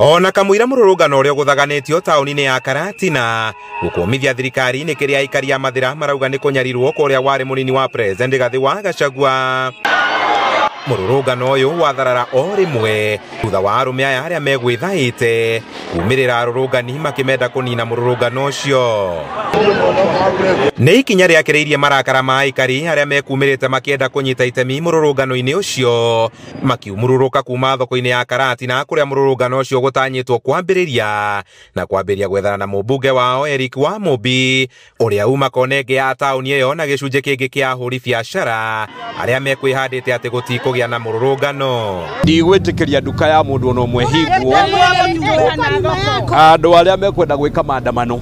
Ona kamũira mũrũrũngano ũrĩa ũgũthaganĩtio taũni-inĩ ya Karatina gũkũmithia thirikari nĩ kĩrĩa aikari a Mathĩra marauga nĩ kũnyarirwo kũrĩa warĩ mũnini wa President Rigathĩ wa Gachagua. Mũrũrũngano ũyũ watharara o rĩmwe thutha wa arũme aya arĩa megwĩthaĩte kumĩrĩra arũrũngani makĩmenda kũnina mũrũrũngano ũcio. Nĩ ikinya rĩakĩrĩirie marakara ma aikari arĩa mekumĩrĩte makĩenda kũnyita itemi mũrũrũngano-inĩ ũcio, makiumũrũrũka kuma thoko-inĩ ya Karatina kũrĩa mũrũrũngano ũcio gũtanyĩtwo kwambĩrĩria na kwambĩrĩria gwethana na mũmbunge wao Eric Wamũmbi ũrĩa uma kona ĩngĩ ya taũni ĩyo na gĩcunjĩ kĩngĩ kĩa ahũri biacara arĩa mekwĩhandĩte atĩ gũtikũgĩa na mũrũrũngano. Ndigwĩtĩkĩria nduka ya mũndũ ona ũmwe hingwo. Andũ arĩa mekwenda gwĩka maandamano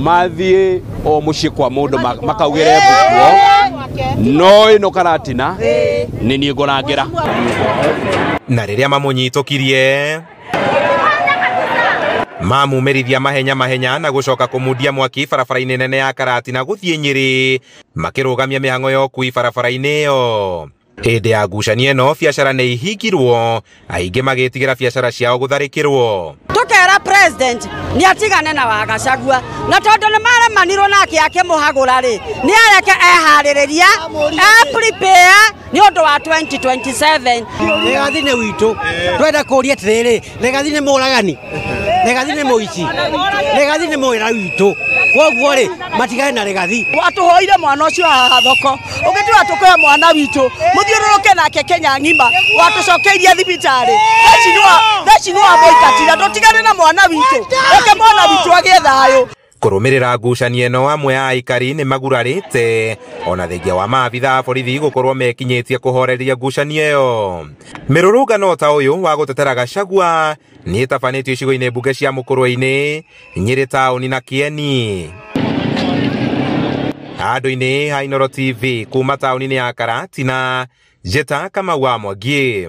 mathiĩ o mũciĩ kwa mũndũ makaugĩre mbukuo, no ĩno Karatina nĩ niĩ ngũrangĩra. Na rĩrĩa mamũnyitũkirie mamumĩrithia mahenya mahenya na gũcoka kũmundia mwaki barabara-inĩ nene ya Karatina gũthiĩ Nyĩrĩ, makĩrũgamia mĩhang'o ya ũkui barabara-inĩ ĩyo. Hĩndĩ ya ngucanio ĩno biacara nĩ ihingirwo, aingĩ magĩtigĩra biacara ciao gũtharĩkĩrwo. Tukera president nĩ atigane na wa Gachagua, na tondũ nĩ maremanirwo nake akĩmũhagũra rĩ, nĩ areke eharĩrĩria, e prepare nĩ ũndũ wa 2027. Rigathi nĩ witũ, twenda kũria atĩrĩrĩ, Rigathi nĩ mũragani, Rigathi nĩ mũici, Rigathi nĩ mwĩra witũ, koguo rĩ matigane na Rigathi. Watũhoire mwana ũcio haha thoko, ũgĩtua tũkũhe mwana witũ, mũthiũrũrũke nake Kenya ng'ima, watũcokeirie thibitarĩ. Theci nĩ wamũikatira, tũtigane na mwana witũ, reke mwana witũ agĩe thayũ. Kũrũmĩrĩra ngucanio ĩno amwe a aikari nĩ magurarĩte ona thengia wa maabitha a borithi gũkorwo mekinyĩtie kũhoreria ngucanio ĩyo. Mĩrũrũngano ta ũyũ wa gũtetera Gachagua nĩ ĩtabanĩtio icigo-inĩ mbunge cia Mũkũrwe-inĩ, Nyĩrĩ taũni na Kĩeni. Andũ-inĩ ha Inooro TV kuma taũni-inĩ ya Karatina, Njĩta Kamau wa Mwangi.